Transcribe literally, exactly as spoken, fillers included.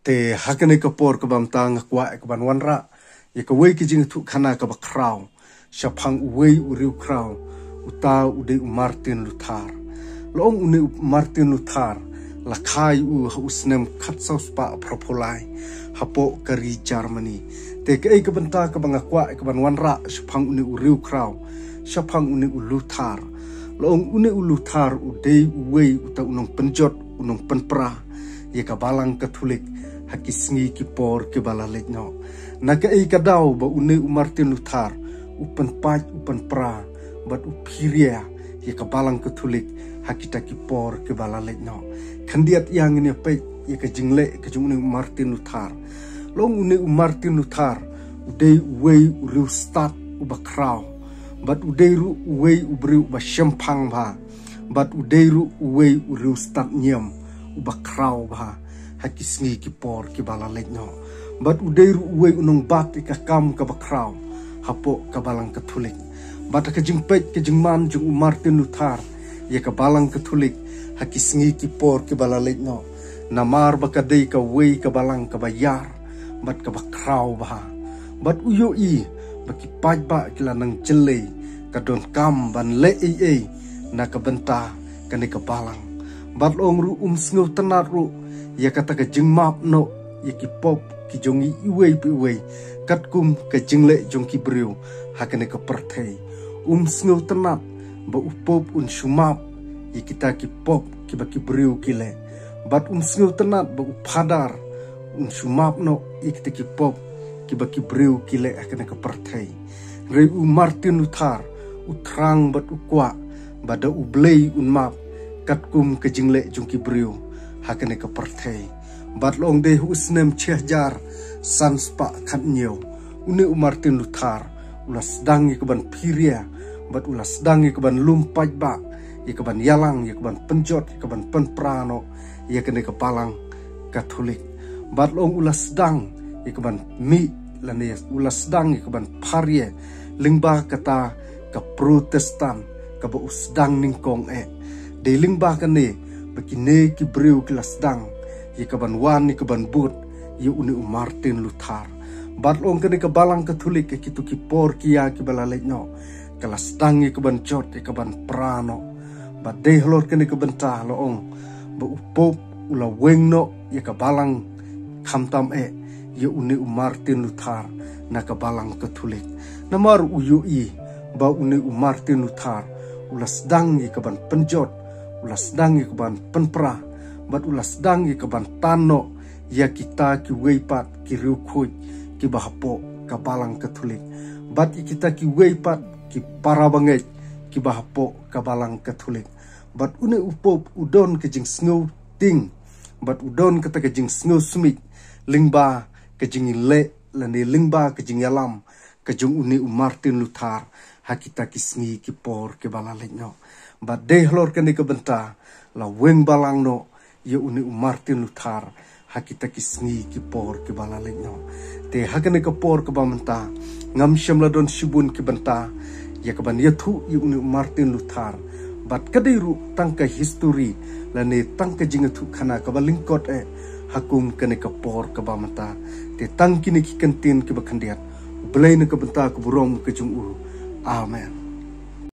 Te ha kane ka por kaba mynta nga kwah ka ban wanrah ïa kawei ka jingïathuhkhana kaba khraw shaphang uwei u riewkhraw, uta u dei u Martin Luther. La ong une u Martin Luther la kha ïa u ha u snem khatsaw spah phraphew lai hapoh ka ri Germany. Te kaei ka bynta kaba nga kwah ka ban wanrah shaphang une u riewkhraw, shaphang une u Luther. La ong une u Luther u dei uwei uta u nongpynjot, u nongpynpra ïa ka Balang Katholik ha ki sngi ki por kiba la leit noh. Na kaei ka daw ba une u Martin Luther u pynpait, u pynpra bad u phiria ïa ka Balang Katholik ha kita ki por kiba la leit noh? Khyndiat ïa ngin ïa peit ïa ka jingleh ka jong une u Martin Luther. La ong une u Martin Luther u dei uwei u riewstad uba khraw, bad u dei ruh uwei u briew uba shemphang bha, bad u dei ruh uwei u riewstad niam uba khraw bha ha ki sngi ki por kiba la leit noh. Bad u dei ruh uwei u nongbat ïa ka kam kaba khraw hapoh ka Balang Katholik. Bad ha ka jingpeit ka jingman jong u Martin Luther ïa ka Balang Katholik ha ki sngi ki por kiba la leit noh, namar ba ka dei kawei ka balang kaba ïar bad kaba khraw bha. Bad u ïohi ba ki paidbah ki la nang jyllei, ka donkam ban leh ei ei na ka bynta kane ka balang. Bad la ong ruh um sngewtynnad ruh ïa kata ka jingmap noh ïa ki pop ki jong i iwei pa iwei, katkum ka jingleh jong ki briew ha kane ka pyrthei. Um sngewtynnad ba u Pope un shu map ïa kita ki pop kiba ki briew ki leh. Bad um sngewtynnad ba u Phadar un shu map noh ïa kita ki pop kiba ki briew ki leh ha kane ka pyrthei. Hynrei u Martin Luther u thrang bad u kwah ba da U Blei un map katkum ka jingleh jong ki briew ha kane ka pyrthei. Bad la ong dei ha u snem shi hajar san spah khathynñiew, une u Martin Luther u la sdang ïa ka ban phiria bad u la sdang ïa ka ban lum paidbah, ïa ka ban ïalang, ïa ka ban pynjot, ïa ka ban pynpra noh ïa kane ka Balang Katholik. Bad la ong u la sdang ïa ka ban mih lane u la sdang ïa ka ban pharia lyngba kata ka Protestant kaba u sdang nyngkong eh. Dei lyngba kane ba kine ki briew ki la sdang ïa ka ban wan ïa ka ban bud ïa une u Martin Luther. Bad la ong kane ka Balang Katholik ha kito ki por ki ïa kiba la leit noh ka la sdang ïa ka ban jot, ïa ka ban pra noh. Bad dei halor kane ka bynta la ong ba u Pope u la weng noh ïa ka balang, khamtam eh ïa une u Martin Luther na ka Balang Katholik. Namar u ïohi ba une u Martin Luther u la sdang ïa ka ban pynjot, u la sdang ïa ka ban pynpra, bad u la sdang ïa ka ban tan noh ïa kita kiwei pat ki riewkhuid kiba hapoh ka Balang Katholik, bad ïa kita kiwei pat ki para bangeit kiba hapoh ka Balang Katholik. Bad une u Pope u don ka jingsngewtieng bad u don kata ka jingsngewsmit lyngba ka jingleh lane lyngba ka jingïalam ka jong une u Martin Luther ha kita ki sngi ki por kiba la leit noh. Bad dei halor kane ka bynta la weng balang noh ïa une u Martin Luther ha kita ki sngi ki por kiba la leit noh. Te ha kane ka por kaba mynta ngam shym la don shibun ki bynta ïa ka ban ïathuh ïa une u Martin Luther. Bad ka dei ruh tang ka histori lane tang ka jingïathuhkhana kaba lyngkot eh ha kum kane ka por kaba mynta. Te tang kine ki kyntien kiba khyndiat. U Blei na ka bynta ka burom ka jong u. Amen.